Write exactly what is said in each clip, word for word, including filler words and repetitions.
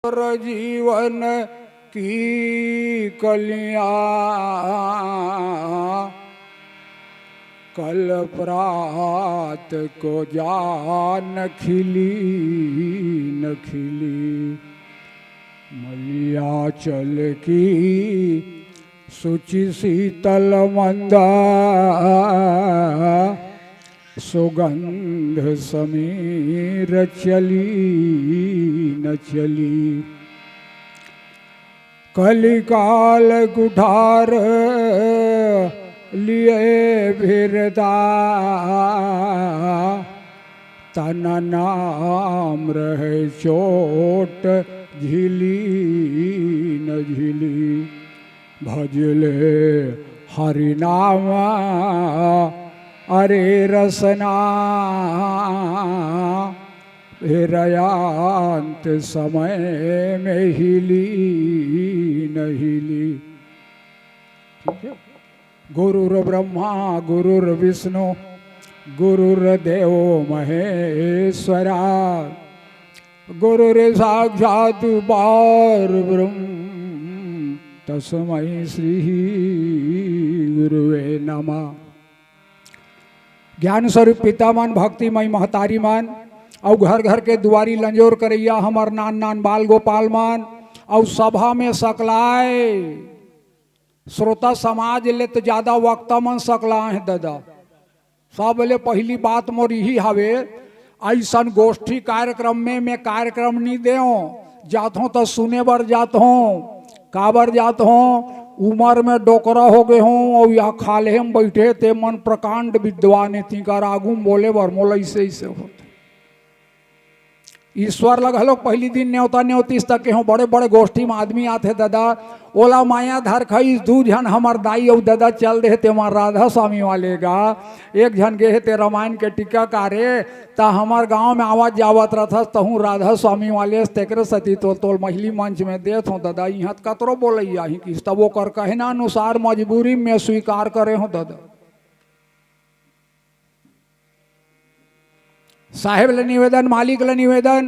और जीवन की कलियां, कल प्रात को जान खिली न खिली। मलिया चल की शुचि शीतल मंद, सुगंध समीर चली न चली। कलिकाल कुठार लिए फिरता, तन नाम रहे चोट झिली न झिली। भजले हरि नाम अरे रसना, फिर अंत समय में हिली न हिली। ठीक है? गुरुर ब्रह्मा गुरुर विष्णु गुरुर देवो महेश्वरा। गुरुर साक्षात परब्रह्म तस्मै श्री गुरुवे नमः। ज्ञान स्वरूप पिता मन, भक्तिमय महतारी मन, अउ घर घर के दुआरी लंजोर करैया हमर नान नान बाल गोपाल मन, अउ सभा में सकलाय श्रोता समाज ले तो ज्यादा वक्ता मन सकलाय हे ददा। सबले पहिली बात मोर इही हावे, अइसन गोष्ठी कार्यक्रम में मैं कार्यक्रम नइ देंव, जाथों त सुने बर जाथों। काबर जाथों? उमर में डोकरा हो गे हों, अउ या खाल्हे में बइठे ते मन प्रकांड विद्वान हे, तिंकर आगू में बोले बर मोला अइसे अइसे होथे। ईश्वर ल घलोक पहिली दिन नेवता नेवतीस त केहों, बड़े बड़े गोष्ठी म आदमी आथे ददा, ओला माया धर खइस, दू झन हमर दाई अउ ददा चल दे हे, तेमा राधा स्वामी वाले गा, एक झन गे हे ते रामायण के टीका कारे, त हमर गांव में आवत जावत रथस, तहूं राधा स्वामी वाले अस, तेकरे सेती तो तोल महिली मंच में देत हों ददा, इहां त कतरो बोलइया ही किस, तब ओकर कहना अनुसार मजबूरी में स्वीकार करे हों ददा। साहेब ल निवेदन, मालिक ल निवेदन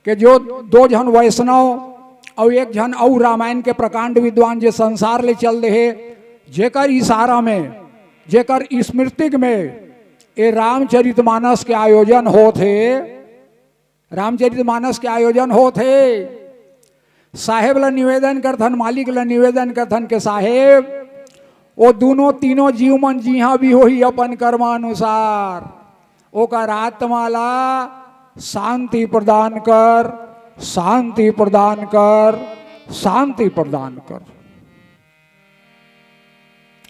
के जो दो झन वैष्णव अउ एक झन अउ रामायण के प्रकांड विद्वान जे संसार ले चल दे हे, जेकर इशारा में, जेकर स्मृतिक में ए रामचरित मानस के आयोजन होत हे, रामचरित मानस के आयोजन होत हे। साहेब ल निवेदन करथन, मालिक ल निवेदन करथन के साहेब, ओ दूनों तीनों जीव मन जिहां भी होही अपन कर्मानुसार, ओकर आत्मा ला शांति प्रदान कर, शांति प्रदान कर, शांति प्रदान कर।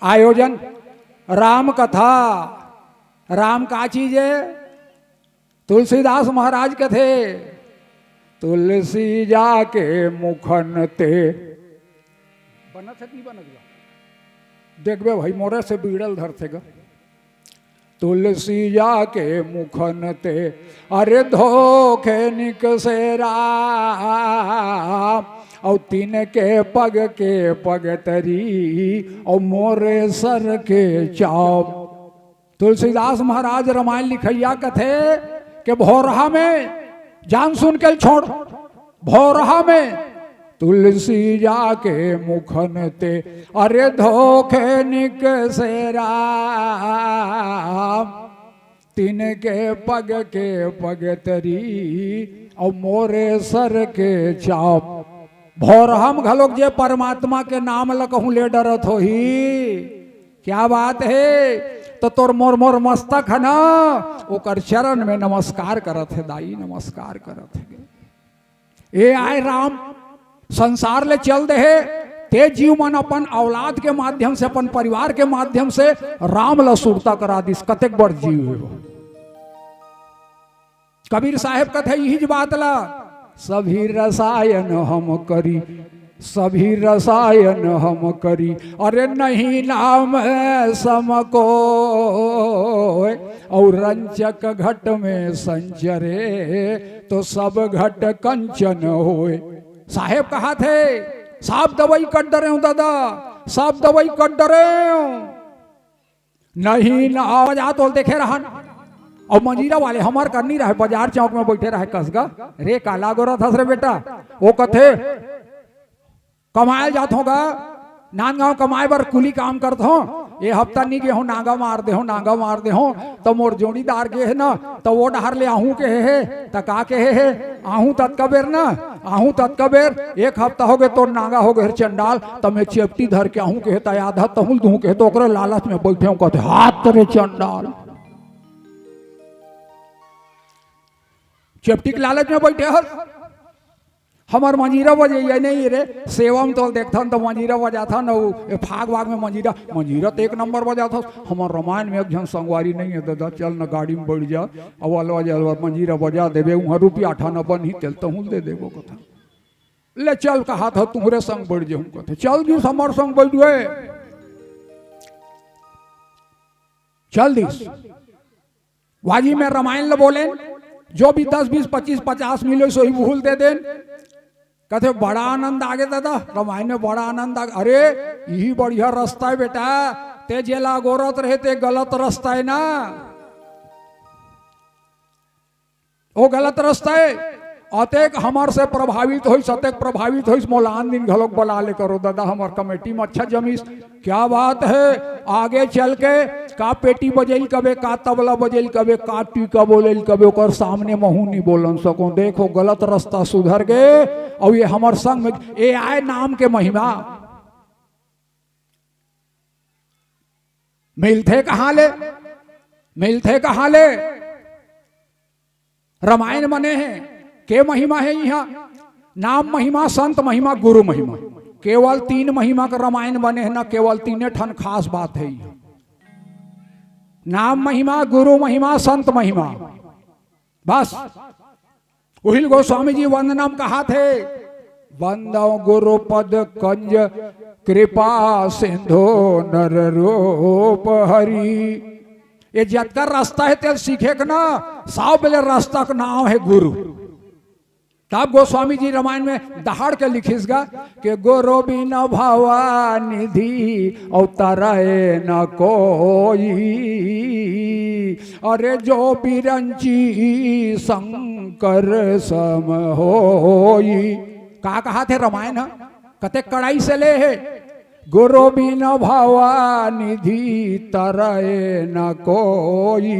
आयोजन राम कथा, राम का चीज हे? तुलसीदास महाराज कथे, "तुलसी जाके मुखन ते।" बनत हे कि बनत बा? देखबे भाई, मोरे से बीड़ल धरथे गा। "तुलसी जाके मुखन ते, अरे धोखे निकसे राम, अउ तिनके पग के पगतरी, अउ मोरे सर के चाप।" तुलसीदास महाराज रामायण लिखइया कथे के भोरहा में, जान सुन के छोड़, भोरहा में तुलसी जाके मुखन ते, अरे धोखे निकसे राम, तिनके पग के पगतरी, अउ मोरे सर के चाप। भोरहा म घलोक जे परमात्मा के नाम ल कहूं ले डरत होही, क्या बात हे? त तोर मोर मोर मस्तक हे ना, ओकर चरण में नमस्कार करत हे दाई, नमस्कार करत हे। ए आय राम, संसार ले चल दे हे, ते जीव मन अपन औलाद के माध्यम से, अपन परिवार के माध्यम से राम ल सुरता करा दिस, कतेक बड़ जीव हे वो। कबीर साहेब कथे इही ज बात ला, "सभी रसायन हम करी, सभी रसायन हम करी, अरे नहीं नाम सम कोय, अउ रंचक घट में संचरे, तो सब घट कंचन होय।" साहेब कहथे, "सब दवाई कर डरेंव ददा, सब दवाई कर डरेंव।" नहीं ना आवाज आ तो देखे रहन। अउ मंजीरा वाले हमर करनी रहे, बाजार चौक में बइठे रहे कसगा, "रे काला गोरत हस रे बेटा?" ओ कथे, "कमाए ल जात हों गा, नांदगांव कमाए बर कुली काम करत हों, ए हफ्ता नी गे हों, नांगा मार दे हों, नांगा मार दे हों।" त मोर जोड़ीदार गे हे ना, त ओ डहर ले आहूं कहे हे, त का कहे हे, "आहूं ततका बेर ना, आहूं ततका बेर, एक हफ्ता होगे तोर नांगा होगे हे चंडाल, त मैं चेपटी धर के आहूं कहे, त आधा तहूं ल दूं कहे, त ओकरे लालच में बइठे हों," कथे, "हात रे चंडाल।" चेपटी के लालच में बइठे हस। हमर मंजीरा बजइया नइ रे, सेवा म तोल देखथन त मंजीरा बजाथन, अउ ए फाग वाग में मंजीरा, मंजीरा त एक नंबर बजाथस। हमर रमायन में एक झन संगवारी नइ हे ददा, चल न गाड़ी में बइठ जा, अउ अलवा जलवा मंजीरा बजा देबे, उहां रुपया अठाना बनही तेल तहूं ल दे देबो कथन। ले चल कहाथंव तुंहरे संग बइठ जाहूं कथे, चल दिस हमर संग बइठ गे। चल दिस। वाजी में रमायन ल बोलेन, जो भी दस, बीस, पच्चीस, पचास मिले, सोही बुहुल दे देन। कथे, "बड़ा आनंद आगे ददा, रमायन में बड़ा आनंद आगे।" "अरे, इही बढ़िया रस्ता हे बेटा, ते जेला अगोरत रहे, ते गलत रस्ता हे ना, ओ गलत रस्ता हे।" अतेक हमर से प्रभावित होइस, अतेक प्रभावित होइस, मोला आन दिन घलोक बला ले करो ददा, हमर कमेटी में अच्छा जमिस। क्या बात है, आगे चल के का पेटी बजइल कबे, का तबला बजइल कबे, का टीका बोलइल कबे, ओकर सामने महूं नी बोलन सकों। देखो, गलत रस्ता सुधर गे, अउ ये हमर संग में, ए आय नाम के महिमा। मिलथे कहां ले, मिलथे कहां ले? रमायन बने हे, के महिमा हे इहां? नाम महिमा, संत महिमा, गुरु महिमा। केवल तीन महिमा के रमायन बने हे ना, केवल तीने ठन खास बात हे इहां। नाम महिमा, गुरु महिमा, संत महिमा, बस। उहिल गोस्वामी जी वंदना म कहाथे, "वंदव गुरु पद कंज कृपा सिंधु नर रूप हरि।" ये जतका रस्ता हे तेल सीखे के ना, सब ले रस्ता के नाम हे गुरु। तब गोस्वामी जी रमायन में दहाड़ के लिखिस गा के गुरु बिन भवा निधि अवतरय न कोई, अरे जो बिरंची शंकर सम होई। का कहाथे रमायन ह? कतेक कड़ाई से ले हे। गुरु बिन भवा निधि तरय न कोई।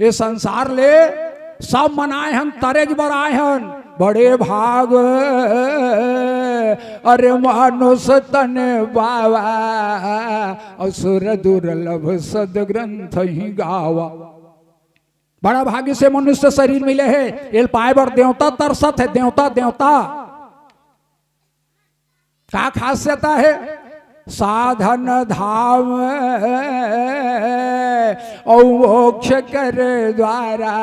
ए संसार ले सब मन आए हन, तरेज बर आए हन, बड़े भाग अरे मानुष तन बावा, असुर दुर्लभ सद ग्रंथ ही गावा। बड़ा भाग्य से मनुष्य शरीर मिले हे, एल पाए बर देवता तरसत हे, देवता, देवता। का खासियत हे? साधन धाम अउ मोक्ष कर द्वारा,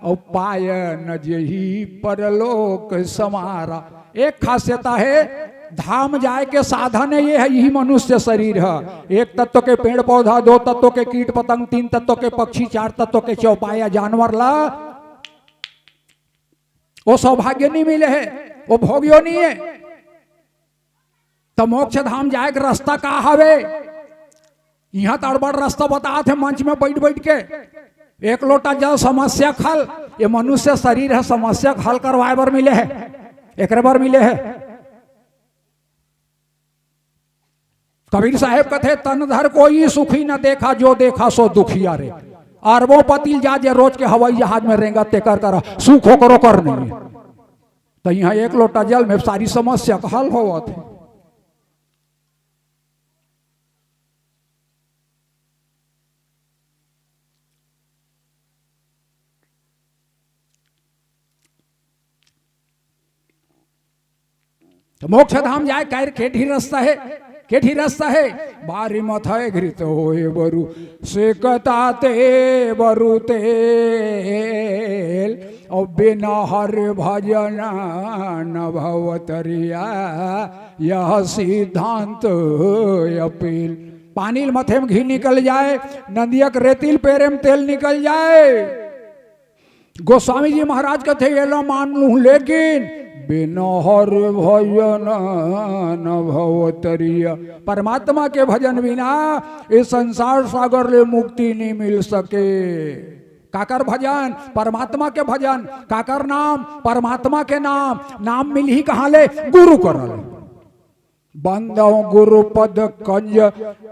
अउ पायन जेहि परलोक समारा। एक खासियत हे, धाम जाए के साधन हे, ये हे, यही मनुष्य शरीर हे। एक तत्व के पेड़ पौधा, दो तत्व के कीट पतंग, तीन तत्व के पक्षी, चार तत्व के चौपाया जानवर ला ओ सौभाग्य नहीं मिले हे, ओ भोग्यो नहीं हे। त मोक्ष धाम जाए के रास्ता का हवे? इहां त अड़बड़ रास्ता बतात हे मंच में बैठ बैठ के। एक लोटा जल समस्या के हल, ये मनुष्य शरीर हे, समस्या के हल करवाए बर मिले हे, एकरे बर मिले हे। कबीर साहेब कथे, "तन धर कोई सुखी न देखा, जो देखा सो दुखिया रे।" अरबों पति ल जा, जे रोज के हवाई जहाज में रेंगत, तेकर करा सुख ओकरो कर नहीं। त इहां एक लोटा जल में सारी समस्या का हल होवत हे। त मोक्ष धाम जाए कै के ठी रस्ता हे, के ठी रस्ता हे? बारी मथय घृत होय बरु, सेकता ते बरु तेल। अउ बिन हर भजन न भव तरिया, यह सिद्धांत अपील। पानी ल मथे म घी निकल जाए, नंदिया के रेती ल पेरे म तेल निकल जाए। गोस्वामी जी महाराज कथे, "एला मान लूं, लेकिन बिन हर भजन न भव तरिया। परमात्मा के भजन बिना इस संसार सागर ले मुक्ति नहीं मिल सके। काकर भजन? परमात्मा के भजन। काकर नाम? परमात्मा के नाम। नाम मिलही कहाँ ले? गुरु करा ले। बंदव गुरु पद कंज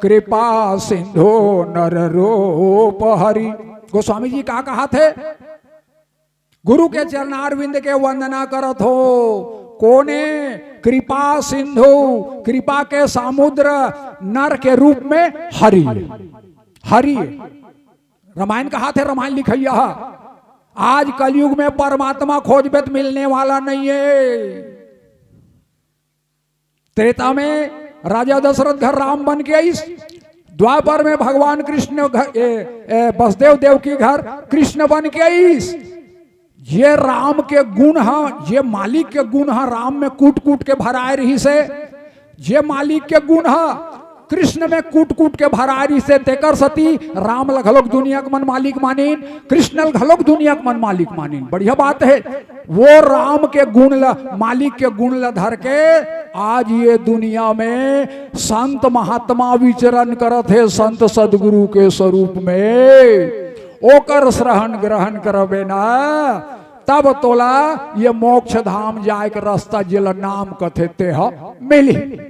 कृपा सिंधु नर रूप हरि। गोस्वामी जी का कहा थे? गुरु के चरणारविंद के वंदना करत हो। कोने? कृपा सिंधु, कृपा के समुद्र नर के रूप में हरि। हरि। रामायण कहा थे, रामायण लिखैया। आज कलयुग में परमात्मा खोजबे त मिलने वाला नहीं है। त्रेता में राजा दशरथ घर राम बन के आइस, द्वापर में भगवान कृष्ण घर, ए, ए, वसुदेव देवकी घर कृष्ण बन के आइस। ये राम के गुण ह, ये मालिक के गुण ह, राम में कूट कूट के भराए रहिस हे। ये मालिक के गुण ह, कृष्ण में कूट कूट के भराए रहिस हे, तेकर सती राम ल घलोक दुनिया के मन मालिक मानिन, कृष्ण ल घलोक दुनिया के मन मालिक मानिन। बढ़िया बात हे। वो राम के गुण ल, मालिक के गुण ल धर के आज ये दुनिया में संत महात्मा विचरण करत हे, संत सदगुरु के स्वरूप में। ओकर श्रहण ग्रहण करबे ना, तब तोला ये मोक्ष धाम जाए के रास्ता, जेला नाम कथे, ते ह मिलही।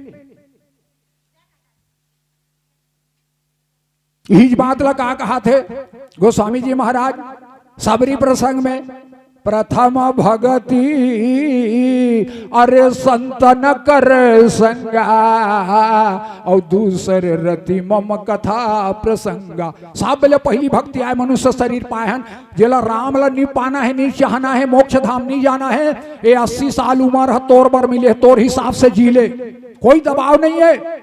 इही बात ला का कहा थे गोस्वामी जी महाराज सबरी प्रसंग में? प्रथम भगति अरे संतन कर संगा, और दूसर रति मम कथा प्रसंगा। सब ले पहली भक्ति आय, मनुष्य शरीर पाए हन, जेला राम ला नी पाना हे, नी चाहना हे, मोक्ष धाम नी जाना हे, ये अस्सी साल उम्र ह तोर बर मिले, तोर हिसाब से जी ले, कोई दबाव नहीं है।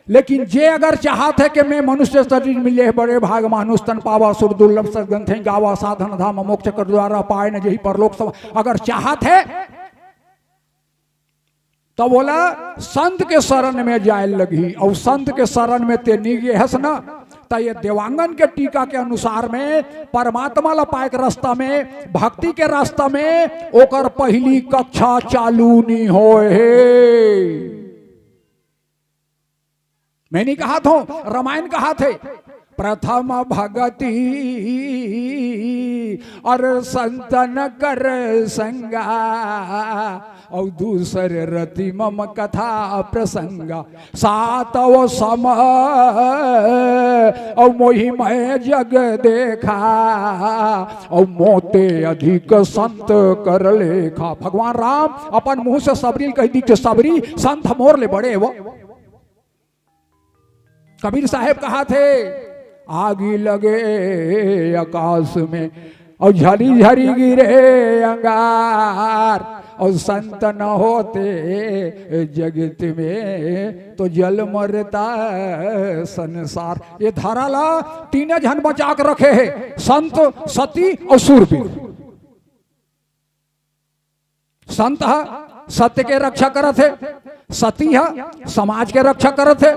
लेकिन जे अगर चाहत हे कि मैं मनुष्य शरीर मिले हे, बड़े भाग मानुष तन पावा, सुर दुर्लभ सद्ग्रंथ गावा, साधन धाम मोक्ष कर द्वारा पाए न जेहि परलोक सम, अगर चाहत हे, त बोला संत के शरण में जाए लगही, और संत के शरण में ते नी गे हस ना, त ये देवांगन के टीका के अनुसार में परमात्मा ला पाए के रास्ता में, भक्ति के रास्ता में ओकर पहली कक्षा चालू नी होए हे। मैं नी कहा थो, रामायण कहा थे, प्रथम भगति और संतन कर संगा, और दूसर रति मम कथा प्रसंगा। सातव सम और मोहि मैं जग देखा, और मोते अधिक संत कर लेखा। भगवान राम अपन मुंह से सबरी ल कहि दिस, सबरी संत मोर ले बड़े वो। कबीर साहेब कहा थे, आगी लगे आकाश में और झरी झरी गिरे अंगार, और संत न होते जगत में तो जल मरता संसार। ये धरा ला तीने झन बचा के रखे हे, संत, सती और सूरबीर। संत ह सत्य के रक्षा करत हे, सती ह समाज के रक्षा करत हे,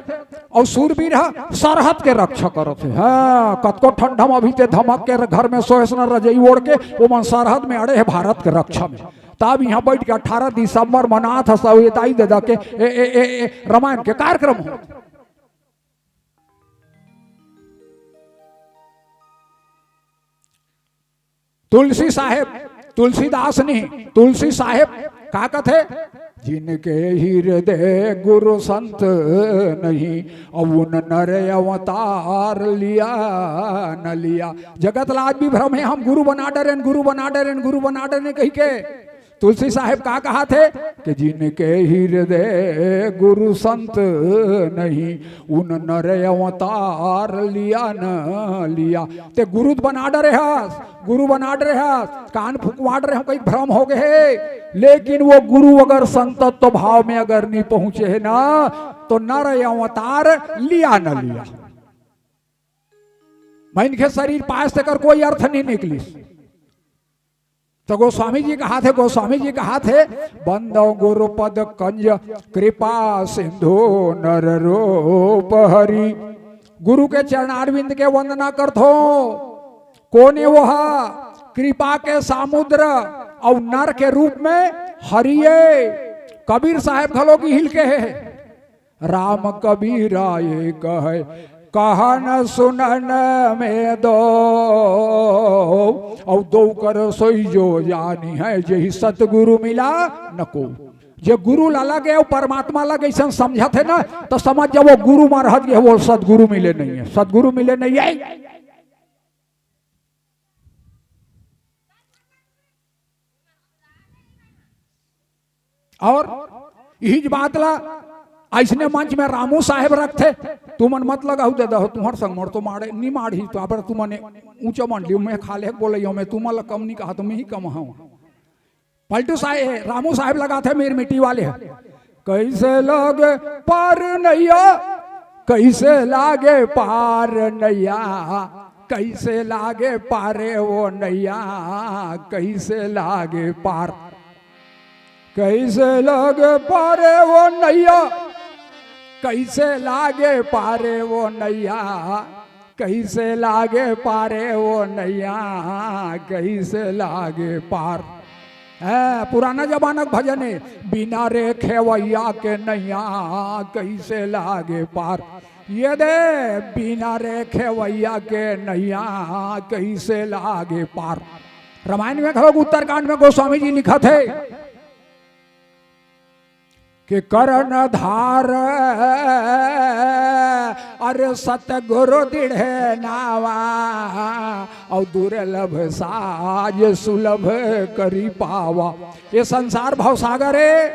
और सूरबीर ह सरहद के रक्षा करत हे। हाँ, कतको ठंडा में अभी ते धमक के घर में सोएस न रजई ओढ़ के, वो मन सरहद में अड़े हे भारत के रक्षा में। तब यहाँ बैठ के अठारह दिसंबर मनात ह सब ये दाई ददा के ए, ए, ए, ए, रामायण के कार्यक्रम हो। तुलसी साहेब, तुलसीदास नहीं, तुलसी साहेब का कथे, जिनके हृदय गुरु संत नहीं, अउन नर अवतार लिया न लिया। जगत ला आज भी भ्रम हे, हम गुरु बना डरेन, गुरु बना डरेन, गुरु बना डरेन कहि के। तुलसी साहेब का कहा थे कि जिनके हृदय गुरु संत नहीं, उन नर अवतार लिया न लिया। ते गुरु बना डरे हस, गुरु बना डरे हस, कान फुकवा डरे हो, कहीं भ्रम हो गए हे, लेकिन वो गुरु अगर संतत्व भाव में अगर नहीं पहुंचे हे ना, तो नर अवतार लिया न लिया। मनखे शरीर पाए से कर कोई अर्थ नहीं निकलिस। तो गोस्वामी जी कहा थे, गोस्वामी जी कहा थे, बंदो गुरु पद कंज कृपा सिंधु नर रूप हरि। गुरु के चरणारविंद के वंदना करथो। कोने वो हा? कृपा के समुद्र और नर के रूप में हरिये। कबीर साहेब घलो इही ल कहे हे, राम कबीरा एक है, कहन सुनन में दो, अउ दो कर सोई जो जानी है, जेहि सतगुरु मिला न को। जे गुरु ला लगे अउ परमात्मा ला अइसन समझत हे ना, त समझ जा वो गुरु म रहत गे, वो सतगुरु मिले नइ हे, सतगुरु मिले नइ हे। अउ इहीच बात ला अइसने मंच में रामू साहेब रखथे, तुमन मत लगाहू ददा हो, तुंहर संग मोर तो माड़े, नी माड़ही, त अबर तुमन ऊंचा मंडली में खा ले बोले, में तुमन ला कम नी कहत, में ही कम हंव। पलटू साहेब, रामू साहेब लगाथे मीर मिट्टी वाले ह। कइसे लागे पार नइया, कइसे लागे पार नइया, कइसे लागे पारे वो नइया, कइसे लागे पार, कइसे लागे पारे वो नइया, कइसे लागे पारे वो नइया, कइसे लागे पारे वो नइया, कइसे लागे पार। है, पुराना जमाना के भजन हे, बिना रे खेवैया के नइया कइसे लागे पार। ये दे, बिना रे खेवैया के नइया कइसे लागे पार। रामायण में घलो उत्तरकांड में गोस्वामी जी लिखत हे कि करन धार अरे सतगुरु दृढ़ नावा, अउ दुर्लभ साज सुलभ करि पावा। ये संसार भवसागर हे,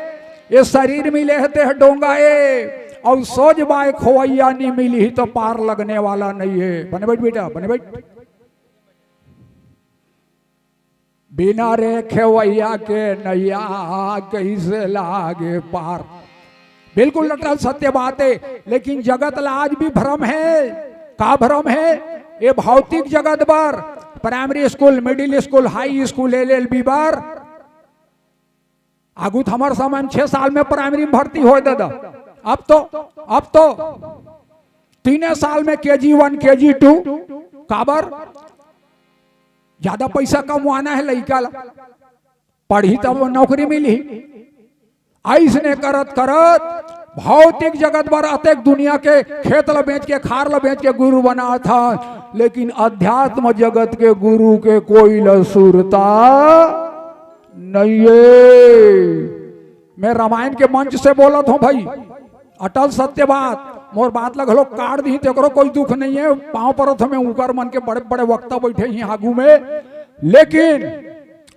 ये शरीर मिले हे तेह डोंगा ए, अउ सोज बाय खोवैया नी मिलही त पार लगने वाला नइ हे। बने बइठ बेटा, बने बइठ। बिना रे खेवैया के नइया कइसे लागे पार। बिल्कुल अटल सत्य बात हे, लेकिन जगत ला आज भी भ्रम हे। का भ्रम हे? ये भौतिक जगत बर, primary school, middle school, high school, L L B बर, आगू त हमर समय में छह साल में primary में भर्ती होय ददा। अब तो, अब तो तीने साल में K G one, K G two। काबर? ज्यादा पइसा कमवाना हे लइका ला, पढ़ही तब नौकरी मिलही। अइसने करत करत भौतिक जगत बर अतेक दुनिया के खेत ला बेच के, खार ला बेच के गुरु बनात हन, लेकिन अध्यात्म जगत के गुरु के कोई ला सुरता नइ हे। मैं रामायण के मंच से बोलत हंव भई, अटल सत्य बात। मोर बात ला घलो काट दिही, तेकरो कोई दुख नइ हे। पांव परत हंव मैं, उंकर मन के बड़े बड़े वक्ता बइठे हे आगू में, लेकिन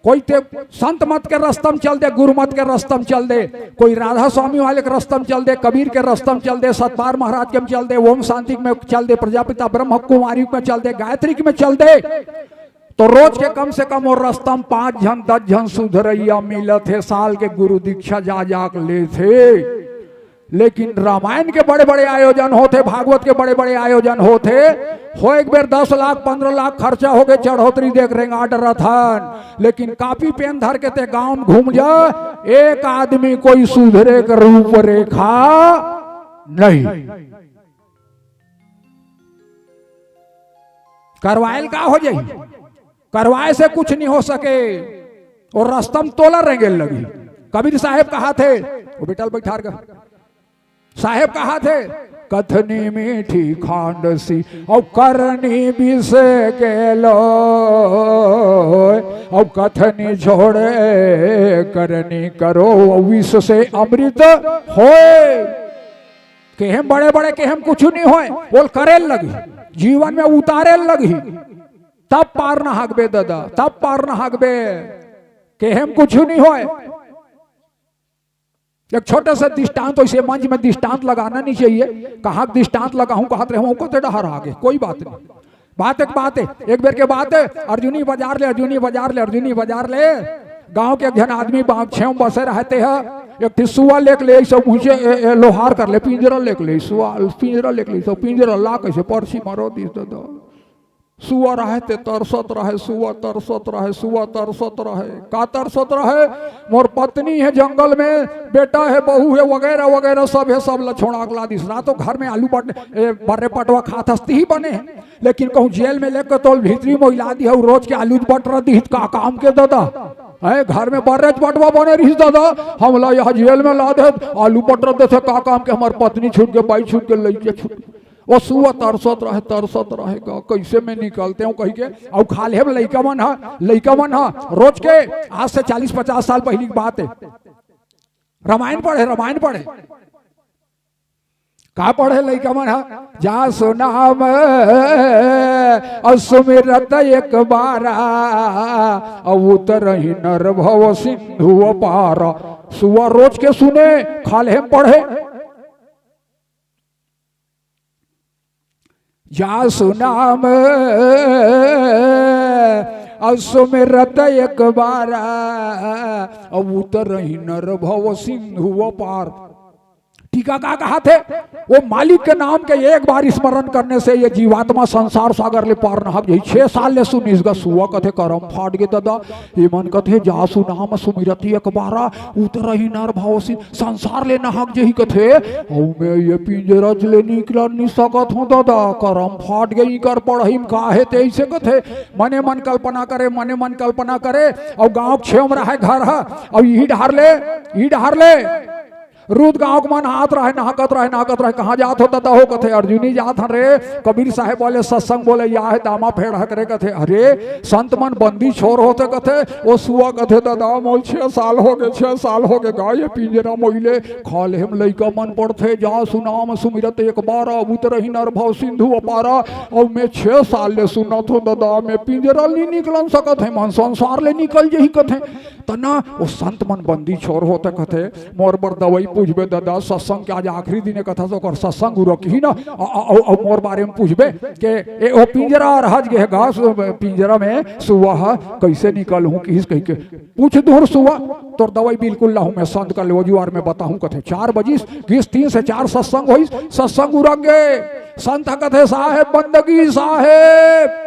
कोई ते संत मत के रस्ता म चल दे, गुरु मत के रस्ता म चल दे, कोई राधा स्वामी वाले के रस्ता म चल दे, कबीर के रस्ता म चल दे, सतपाल महाराज के म चल दे, ओम शांति के में चल दे, प्रजापिता ब्रह्म कुमारी के में चल दे, गायत्री के में चल दे, तो रोज के कम से कम वो रस्ता म पांच झन, दस झन सुधरइया मिलत हे, साल के गुरु दीक्षा जा जा के लेथे। लेकिन रामायण के बड़े-बड़े आयोजन होथे, भागवत के बड़े-बड़े आयोजन होथे, हो एक बेर दस लाख, पंद्रह लाख खर्चा होके चढ़ोतरी देख रेंगा डरत हन, लेकिन कापी पेन धर के ते गांव में घूम जा, एक आदमी कोई सुधरे के रूपरेखा नहीं। करवायल का हो जाही? करवाए से कुछ नहीं हो सके। और रस्ता म तोला रेंगेल लगही। कबीर साहेब कहाथे, वो बेटा ल बइठार का, साहेब कहाथे, कथनी मीठी खांडसी, अउ करनी विष के लोय, अउ कथनी छोड़े करनी करो, विष से अमृत होय। केहेम बड़े बड़े, केहेम कुछु नहीं होय, बोल करेल लगही, जीवन में उतारेल लगही, तब पार न हाकबे ददा, तब पार न हाकबे। केहेम कुछु नहीं होय। एक छोटा सा दृष्टांत, वैसे मंच में दृष्टांत लगाना नहीं चाहिए, कहाँ दृष्टांत लगाऊं, कहत रहे, ओको ते डहर आगे, कोई बात नहीं। बात एक बात हे, एक बेर के बात हे, अर्जुनी बाजार ले, अर्जुनी बाजार ले, अर्जुनी बाजार ले, गांव के एक झन आदमी बाप छेव बसे रहते ह, एक ठे सुआ लेके ले, सब ऊंचे, ए, ए, लोहार कर ले, पिंजरा लेके ले, सुआ, पिंजरा लेके ले, सब पिंजरा ला कैसे परसी मारो दिस ददा। सुआ रहे ते तरसत रहे, सुआ तरसत रहे, सुआ तरसत रहे। का तरसत रहे? मोर पत्नी हे जंगल में, बेटा हे, बहू हे, वगैरह वगैरह सब हे, सब ला छोड़ा के ला दिस। रातों घर में आलू बट-, ए, बर्रे पटवा खात हस्ती ही बने हे। लेकिन कहूँ जेल में लेके तोल भीतरी मोइला दी हऊ, रोज के आलू बटरा दी, का काम के ददा? है, घर में बर्रेच बटवा बने रहिस दादा, हमला यह जेल में ला दे, आलू मटर देथे, का काम के हमर पत्नी छूट के, बाई छूट के, लइके छूट के। वो सुआ तरसत रहे, तरसत रहे, का, कैसे मैं निकलते हूँ कही के। अउ खाल्हे लइका मन ह, लइका मन ह रोज के, आज से चालीस पचास साल पहली की बात है, रामायण पढ़े, रामायण पढ़े। का पढ़े लइका मन ह? जा सुनाम अउ सुमिरत एक बारा, अउ उतरही नर भव सिंधु अपार। सुआ रोज के सुने, खाल्हे में पढ़े। जा सुनाम अउ सुमिरत एक बारा, अउ उतरही नर भव सिंधु अपार। टीका का कहाथे? वो मालिक के नाम के एक बार स्मरण करने से ये जीवात्मा संसार सागर ले पार नहक जाही। छह साल ले सुनिस गा। सुआ कथे, करम फाट गे दादा, ये मन कथे, जा सुनाम सुमिरत एक बारा, उतरही नर भव सिंधु, संसार ले नहक जाही कथे। अउ मैं ये पिंजरा ले निकल नहीं सकत हूँ दादा, करम फाट गे, इकर पढ़ई में का हे ते ऐसे कथे। मने मन कल्पना करे, मने मन कल्पना करे। अउ गाँव छेव में रहे घर ह, अउ इही डहर ले, इही डहर ले रूद गाँव के मन आत रहे, नहकत रहे, नहकत रहे। कहाँ जात हो दादा हो? कथे, अर्जुनी जात हन रे, कबीर साहेब वाले सत्संग बोले, या हे दामा फेर हक रे। कथे, अरे, संत मन बंदी छोर होथे कथे। वो सुआ कथे, दादा, मोल छह साल हो गे, छह साल हो गे गा ये पिंजरा मोइले। खाल्हे में लइका मन पढ़थे, जा सुनाम सुमिरत एक बारा, उतरही नर भव सिंधु अपारा। अउ मैं छह साल ले सुनत हूँ दादा, मैं पिंजरा ले निकलन सकत हे, मन संसार ले निकल जही कथे। त ना, वो संत मन बंदी छोर होथे कथे, मोर बर दवाई पूछबे दादा, सत्संग के आज आखिरी दिन हे कथा से ओकर सत्संग उरकही ना, अ, अ, अ, अ, मोर बारे में पूछबे के ए, ओ पिंजरा रहज गे हे गा, सु-, पिंजरा में सुआ ह, कैसे निकलहूँ किहिस कहि के। पूछ दूर सुआ, तोर दवाई बिल्कुल लाहूँ मैं, संत कर ले, वो जुआर में बताहूँ कथे। चार बजिस, गिस तीन से चार सत्संग होइस, सत्संग उरक गे। संत ह कथे, साहेब बंदगी, साहेब।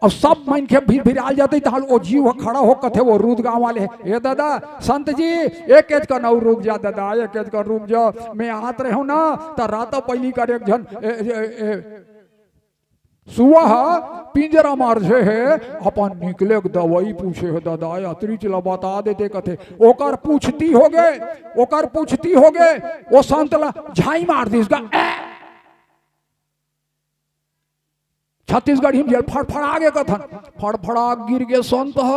अब सब मनखे भीड़ भिड़ाल जाते, तहां ओ जीव ह खड़ा हो कथे, वो रूद गांव वाले, ए दादा, संत जी, एक एचकन अउ रुक जा दादा, एक एचकन रुक जा, मैं आत रहे हूं ना, त रात पहिली कर एक झन, ए, ए, ए, सुआ ह पिंजरा मार जे हे, अपन निकले के दवाई पूछे हे दादा, यात्री चला बता देते कथे, ओकर पूछती हो गे, ओकर पूछती हो गे, वो संत ला झाई मार दिस गा, ए! छत्तीसगढ़ी में जेल फड़फड़ा गे कथन, फड़फड़ा गिर गे संत ह,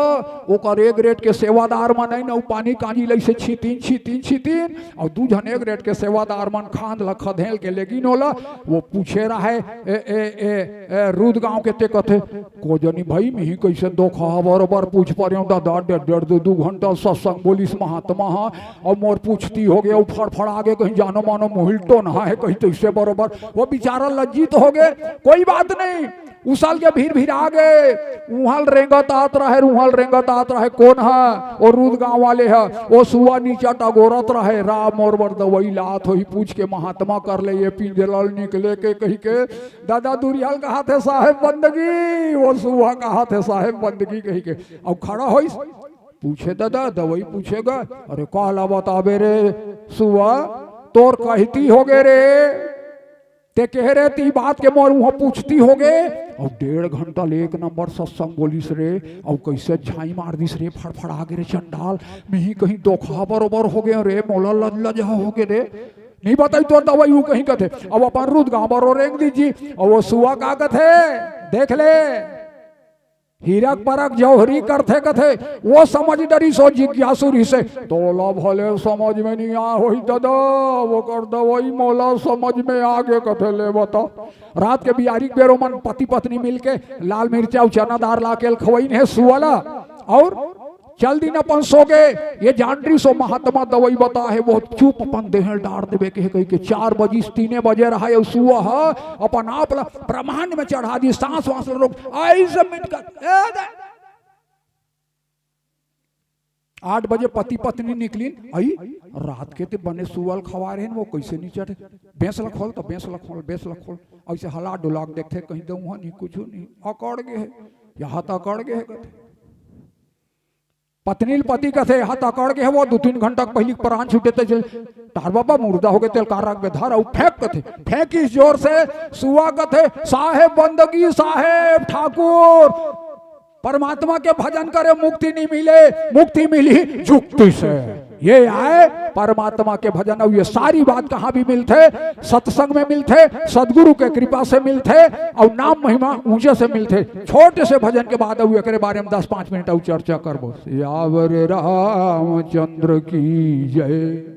ओकर एक रेट के सेवादार मन आइन, अउ पानी कांजी लइसे छीतिन, छीतिन, छीतिन, अउ दू झन एक रेट के सेवादार मन खांद ल खधेल के लेगिन ओला, वो पूछे रहय, ए, ए, ए, ए, रूद गांव के ते कथे, को जनी भाई, मिही कइसे दोखा बरोबर पूछ परेंव दादा, डेढ़, डेढ़, दू, दू घंटा सत्संग बोलिस महात्मा ह, अउ मोर पूछती हो गे, अउ फड़फड़ा गे, कहीं जानो मानो मुहिल टोनहा हे, कहीं तइसे बरोबर। वो बेचारा लज्जित हो गे, कोई बात नहीं, उसल के भीड़ भिड़ा गे, उहल रेंगत आत रहे, उहल रेंगत आत रहे, कोन ह? वो रूद गांव वाले ह, वो सुआ नीचा टगोरत रहे, राम मोर बर दवाई लात होही, पूछ के महात्मा कर ले, ये पिंजरा ले निकले के कहि के, दादा दुरिहल कहाथे साहेब बंदगी, वो सुआ कहाथे साहेब बंदगी कहि के, अउ खड़ा होइस, पूछे दादा, दवाई पूछे गा, अरे काला बताबे रे सुआ, तोर कहती हो गे रे, ते कहे रे ती बात के मोर उहाँ पूछती हो गे, अउ डेढ़ घंटा ले एक नंबर सत्संग बोलिस रे, अउ कइसे झाई मार दिस रे, फड़फड़ा गे रे चंडाल, मिही कहीं दोखा बरोबर हो गे रे, मोला लज लजा हो गे रे, नहीं बताई तोर दवाई, ऊ कहीं कथे, अब अपन रूद गांव बरो रेंग दीजी, अउ वो सुआ का कथे, देख ले, हीरक परख जौहरी करथे कथे, वो समझ डरिस, वो जिज्ञासु रहिसे, तोला भले समझ में नहीं आय होही ददा, ओकर दवाई मोला समझ में आ गे कथे, ले बता। रात के बियारी के बेर ओमन पति पत्नी मिलके लाल मिर्चा अउ चना दार लाके ल खवइन हे सुआ ला, अउ चल दिन अपन सो गे। ये जान डरिस ओ महात्मा दवाई बताहे, वो चुप अपन देह ल डार देबे कहे कहि के चार बजिस, तीने बजे रहय, अउ सुआ ह अपन आप ला ब्रह्मांड में चढ़ा दिस, सांस वास ल रोक, अइसे मिट कर, ए दे। आठ बजे पति पत्नी निकलिन, अई रात के ते बने सुआ ल खवाय रहेन, वो कइसे नहीं चढ़े? बेंस ल खोल, त बेंस ल खोल, बेंस ल खोल, अइसे हला डोला के देखथे, कहीं दउहा नहीं, कुछु नहीं, अकड़ गे हे, यहाँ त अकड़ गे हे कथे। पत्नी ल पति कथे, हाथ अकड़ गे हे, वो दू तीन घंटा के पहिली परान छूटे ते चल, तार बाबा मुर्दा हो गे, तेल का रख बे धर, अउ फेंक कथे, फेंकिस जोर से, सुआ कथे, साहेब बंदगी, साहेब ठाकुर, परमात्मा के भजन करे मुक्ति नहीं मिले, मुक्ति मिली जुक्ति से। ये आय परमात्मा के भजन। अउ ये सारी बात कहाँ भी मिलथे? सत्संग में मिलथे, सदगुरु के कृपा से मिलथे, अउ नाम महिमा ऊंचे से मिलथे। छोटे से भजन के बाद अउ एकरे बारे में दस पाँच मिनट अउ चर्चा करबो। सियावर रामचंद्र की जय।